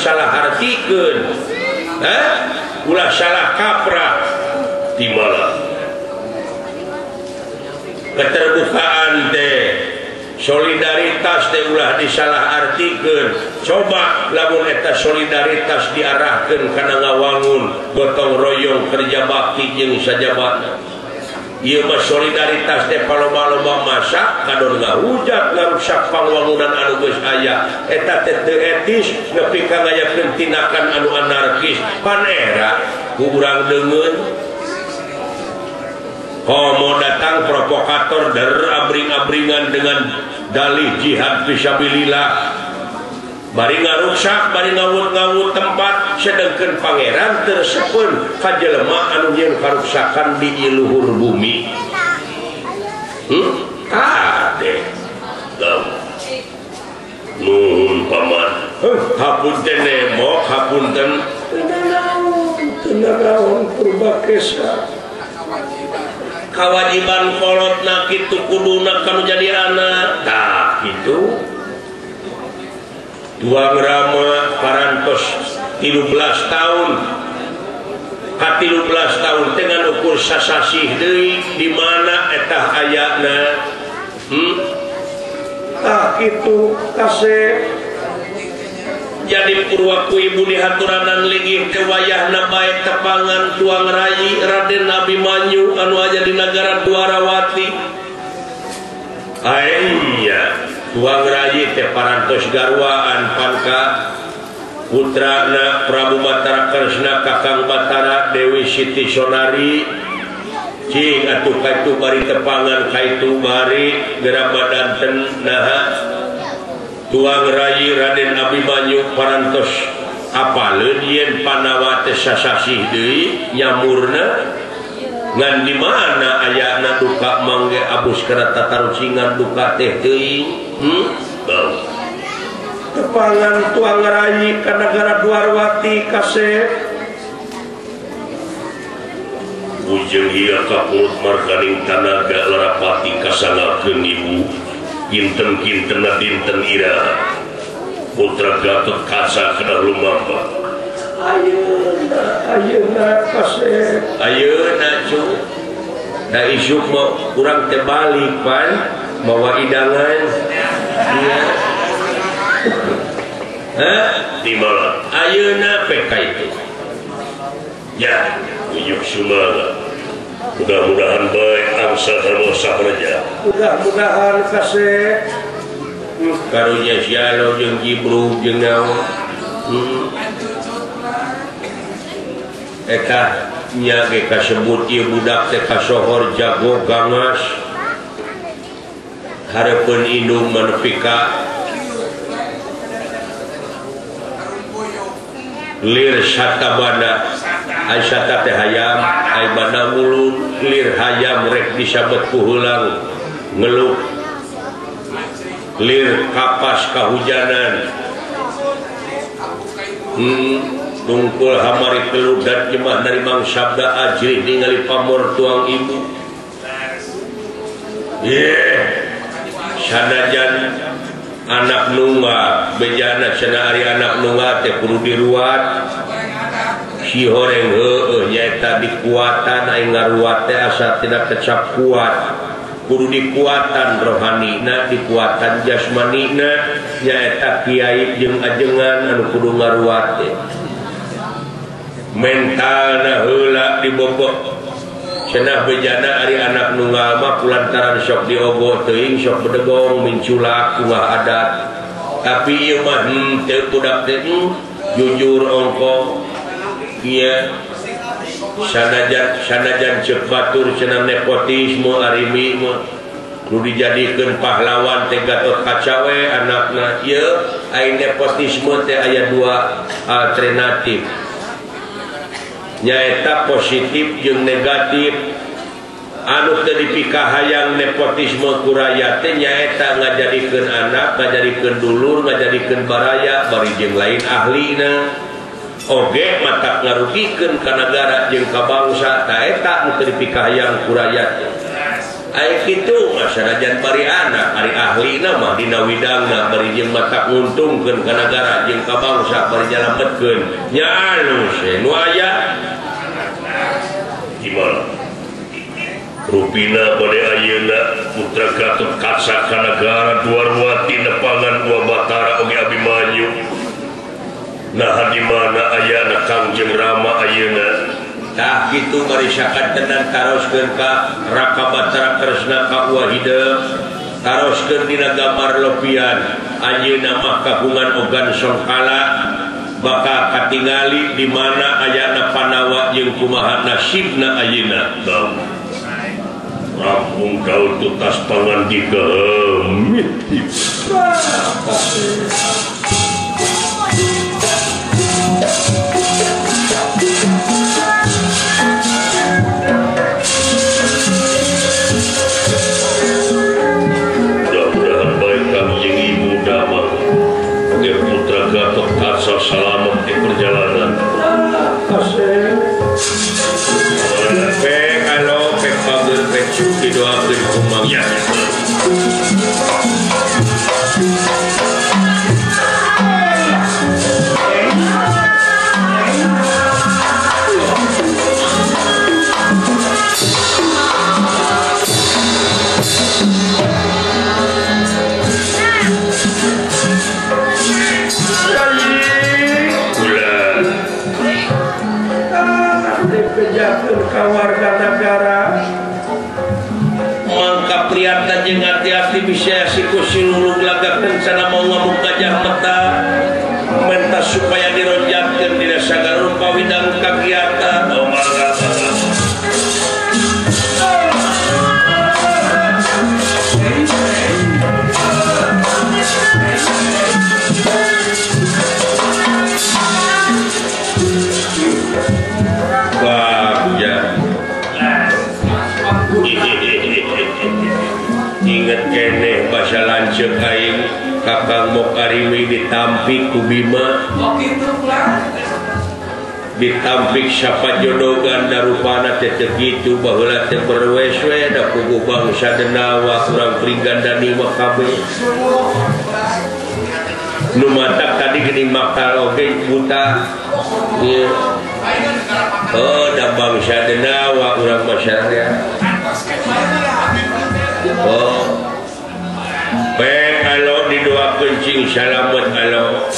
disalahartikeun. Hah? Ulah salah kaprah timala. Keterbukaan teh solidaritas teh ulah disalahartikeun. Coba lamun eta solidaritas diarahkeun kana ngawangun gotong royong kerja bakti jeung sajabana. Ieu mah solidaritas teh paloba-loba masa kadon ngahujat ngarusak pangwangunan anu geus aya. Eta teh teu etis nepi ka ngayakeun tindakan anu anarkis. Pan era ku urang deungeun. Komo datang provokator der abring-abringan dengan dalih jihad fisabilillah. Bari ngaruksak, bari ngawut-ngawut tempat, sedangkan pangeran tersepen ka jelema anu nyeun karuksakan di luhur bumi. Kade. Nuhun paman. Hapunten nemok, hapunten. Teu nanaon Purbakesa. Kawajiban kolotna kitu kuduna kanu jadi anak. Tah kitu. Tuang Rama parantos 13 tahun ka 13 tahun dengan ukur sasasih deui di mana eta ayana. Tah kitu kasep. Jadi purwaku ibu dihaturanan linggih teh wayahna bae tepangan tuang rayi Raden Abimanyu anu aya di nagara Dwarawati. Aenya tuang rayi teh parantos garwaan pangka putrana Prabu Batara Kresna Kakang Batara Dewi Siti Sonari. Cing atuh kaitu bari tepangan kaitu bari geura badanten naha tuang rayi Raden Abimanyu parantos apaleun yen Pandawa teh sasasih deui nyamurna. Ngan di mana ayana duka mangge abus kana tatarucingan duka teh teuing. Tepangan tuang rayi ka nagara Dwarwati kasep. Bujeng ieu kaput marganing tanaga larapati kasangakeun ibu. Kinten-kintenna dinten ira. Putra Gatot Kaca kana lumampa. Ayeuna ayeuna kasep. Ayeuna cu. Da isuk mah urang teh balik pan mawa idangan. Iya. Hah? Di mana? Ayeuna PK itu. Ya, unjuk sumangat. Mudah-mudahan baik angsa darma sapraja. Mudah-mudahan kasep. Karunya sialo jeung jibrug jeung naon. Eta nya ge kasebut ieu budak teh kasohor jago gangas. Hareupeun indung nepi ka lir satabana. Ai sata teh hayam, ai bana mulun, lir hayam rek disabet ku heulang ngeluk. Lir kapas kahujanan. Tungkul hamari keludat jemah dari Mang Sabda ajrih ningali pamor tuang ibu. Yeah. Sanajan anak nunggal, bejana cenah ari anak nunggal teh kudu diruat. Si horeng heueuh nyaeta dikuatan aing ngaruat teh asa tidak kecap kuat. Kudu dikuatan rohanina, dikuatan jasmanina, nyaeta kiai jeung ajengan anu kudu ngaruat teh. Mentalna heula dibobok. Cenah bejana ari anak nunggal mah kulantaran sok diogo teuing sok bedegong minculak kumaha adat. Tapi ieu mah henteu budak teh jujur ongko. Iya. Sanajan ceuk batur cenah nepotisme arimi mah nu dijadikeun pahlawan teh Gatot Kaca we anakna. Ieu ai nepotisme teh aya dua alternatif. Nyaeta positif jeung negatif. Anu teu dipikahayang nepotisme ku rakyat teh nyaeta ngajadikeun anak, ngajadikeun dulur, ngajadikeun baraya bari jeung lain ahlina. Oge matak ngarugikeun ka nagara jeung ka bangsa, ta eta nu teu dipikahayang ku rakyat. Aya kitu mah sanajan bari anak ari ahlina mah dina widangna bari jeung mata nguntungkeun ka nagara jeung ka bangsa bari nyalametkeun nya alus nu aya gimana rupina bade ayeuna putra Gatot Kaca ka nagara Dwarwati nepangan dua Batara oge Abimanyu. Nah di mana ayana Kangjeng Rama ayeuna? Tah kitu bari sakantenan taroskeun ka Raka Batara Kresna ka Wahida taroskeun dina gambar lepian anjeunna mah kagungan ogan songkala bakal katingali di mana ayana Panawa jeung kumaha nasibna ayeuna. Rampung kau tutas pangandika mudah-mudahan baik Kangjeng Ibu Damang oge putra Gatot Kaca selamat di perjalanan. Kalau pager pecu didoakeun kumang ya. Dibejakeun ka warga nagara mangka priatan jeung hati-hati bisa siku silulung lagakeun sana mau ngamuk gajah meta menta supaya dironjatkeun dina sagala rupa widang kagiatan. Oh mangga inget keneh basa lanceuk aing Kakang Mokarimi ditampik ku Bima ditampik sapajodogan darupana teh teu kitu baheula teh berwes we da puguh bangsa Denawa urang Pringgandani mah kabeh nu matak tadi geuning makal oge buta ieu oh da bangsa Denawa urang masyarakat. Oh, baik kalau didoakeun cing salamet alo.